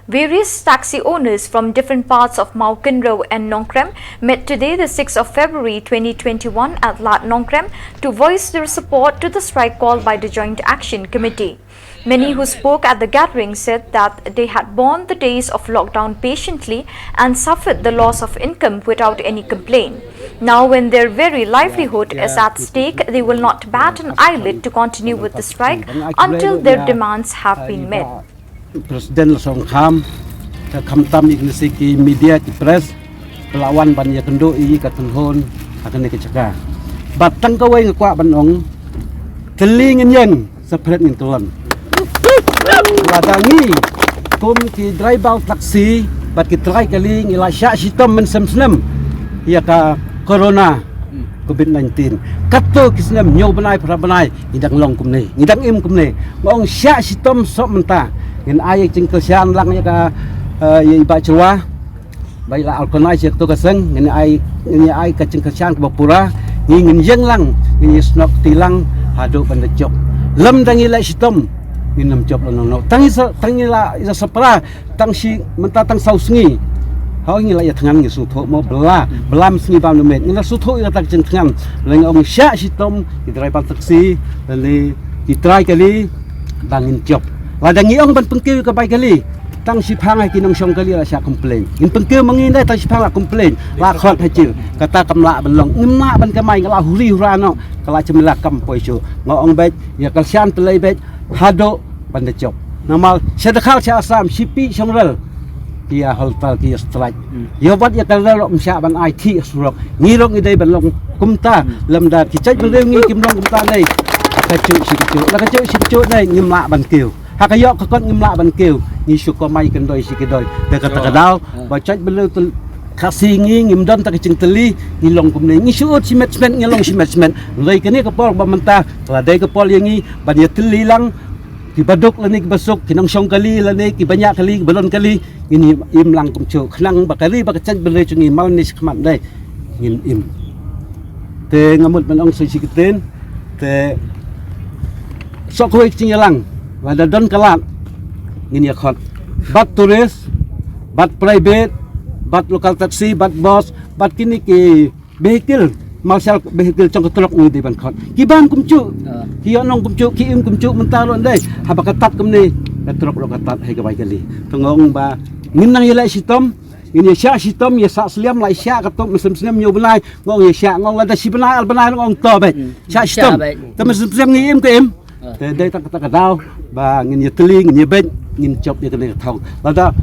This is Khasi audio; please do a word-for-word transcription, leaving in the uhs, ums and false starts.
Various taxi owners from different parts of Mawkynrew and Nongkrem met today, the sixth of February twenty twenty-one, at Lad Nongkrem to voice their support to the strike called by the Joint Action Committee. Many who spoke at the gathering said that they had borne the days of lockdown patiently and suffered the loss of income without any complaint. Now, when their very livelihood is at stake, they will not bat an eyelid to continue with the strike until their demands have been met. President la song kham, ka kham tam ik nasi ki media ki press, pelawan ban ya kendo i ka tenhon, akan ni ka chaka. Bat tang kawai nga kwah ban ong, teling nyen, separate ngin telan. Lada ngi, kum ki driver taxi, bat ki trai kali ngi la syak sitom men sem senem, ya ka corona, covid nineteen. Kato ki snem nyo benai, phra benai, ngi dang long kumne, ngi dang im kumne. Ngong syak sitom sok menta. Ngin ai jingkyrshan lang ya ka, eh, ya i ba chwa. Bai la alkona syak to ka seng, ngin ai, ngin ai ka jingkyrshan ka bapura. Ngi ngin yeng lang, ngin snok ti lang, hadu ban da jok. Lem dang i la sitom, ngin nam jok la nong no. Tang i sa, tang i la, i la sapra, tang shi, menta tang sau sngi. Hau ngi la ya thangan ngi suthu mo bela, bela sngi bam numet. Ngi la suthu i la tak jing thangan. Leng ong syak sitom, i driver taxi, lali, i trai kali, bang ngin jok. Lada ngi ong ban pengkeu ka bai kali. Tang shi phang ha ki nongshong kali la syak complain. Ngin pengkeu mangi dai tang shi phang la complain. La khot ha jil. Kata kam la ban long. Ngim na ban kamai nga la huri hura no. Ka la chemla kam poi shu. Nga ong bej, ya ka shan pelai bej. Hadu ban da jok. Namal sha da khal sha Assam, shipi shong rel. Ki ya haltal ki ya strike. Ya wat ya ka rel rom sha ban ai thi surok. Ngi rok ngi dei ban long kumta. Lem da ki chaj ban rel ngi kim long kumta dei. Ka chu shi chu. La ka chu shi chu dei ngim la ban keu. Ha ka yok ka kot ngim la ban keu. Ngi shu ko mai kan doi shi ki doi. Te ka ta ka dau. Ba chaj ban rel tul kasi ngi ngim don ta ka ching teli. Ngi long kumne. Ngi shu ut shi met met ngi long shi met met. Lai kane ka por ba menta. Ka la dei ka por ya ngi ban ya teli lang. Ki baduk lane ki basuk, ki nongshong kali lane ki banyak kali, ki balon kali, ngin im lang kumchu. Khnang ba kali ba ka chaj bele chu ngi mal ni shkhmat dei. Ngin im. Te ngamut ban ong sui sikiten, te sok kawai kching yalang, lada don kalat, ngin ya khot. Bat tourist, bat private, bat local taxi, bat bus, bat kini ki vehicle, marshal vehicle chong ka trok ngi dei ban khot. Ki bam kumchu. Ki yo nong kumchu, ki im kumchu, menta ron dei. Haba ka tat kumne, ka trok ro ka tat hai ka bai kali. Tengong ba, ngin nang yelai sitom, ngin ya syak sitom, ya sak seliam lai syak ka tom, mesem seliam nyo benai, ngong ya syak, ngong lada shi benai, al benai, ngong to bej. Syak sitom. Te mesem seliam ngi im ke im. Te dei tak tak dau, ba ngin ya teli, ngin ya bej, ngin chop ya kene ka thong. Lada